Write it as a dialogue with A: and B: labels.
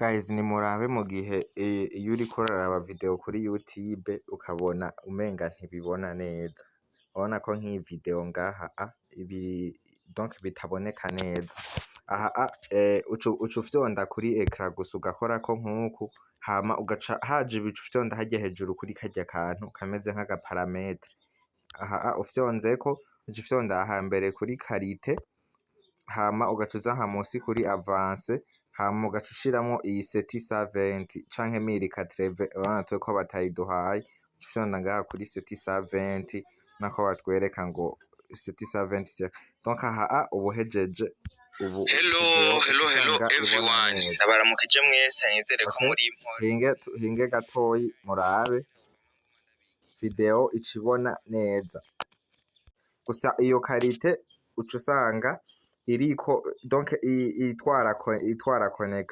A: Guys, nimurabe mu gihe iyo uriko uraraba video kuri YouTube ukabona umenga ntibibona neza, urabona ko nk'iyi video ngaha a ibi donc bitaboneka neza aha a uca ufyonda kuri écran gusa, ugakorako nk'uku, hama ugaca haje ibicu, ufyonda harya hejuru kuri karya kantu kameze nk'aga paramètre aha a, ufyonzeko uca ufyonda ahambere kuri qualité, hama ugaca uza aha musi kuri avancé, hama ugaca ushiramwo iyi 720 canke 1080. Urabona twe ko batayiduhaye, uca ufyonda ngaha kuri 720, nako batwereka ngo 720. Donc aha a ubuhejeje ubu.
B: Hello,
A: video uca
B: hello, hello
A: usanga ibona
B: everyone.
A: neza.
B: Ndabaramukije mwese, nizere ko
A: Okay.
B: muri impore.
A: Hinge hinge gatoyi murabe video ica ibona neza. Gusa iyo qualité uca usanga iriko donc itwara connexion.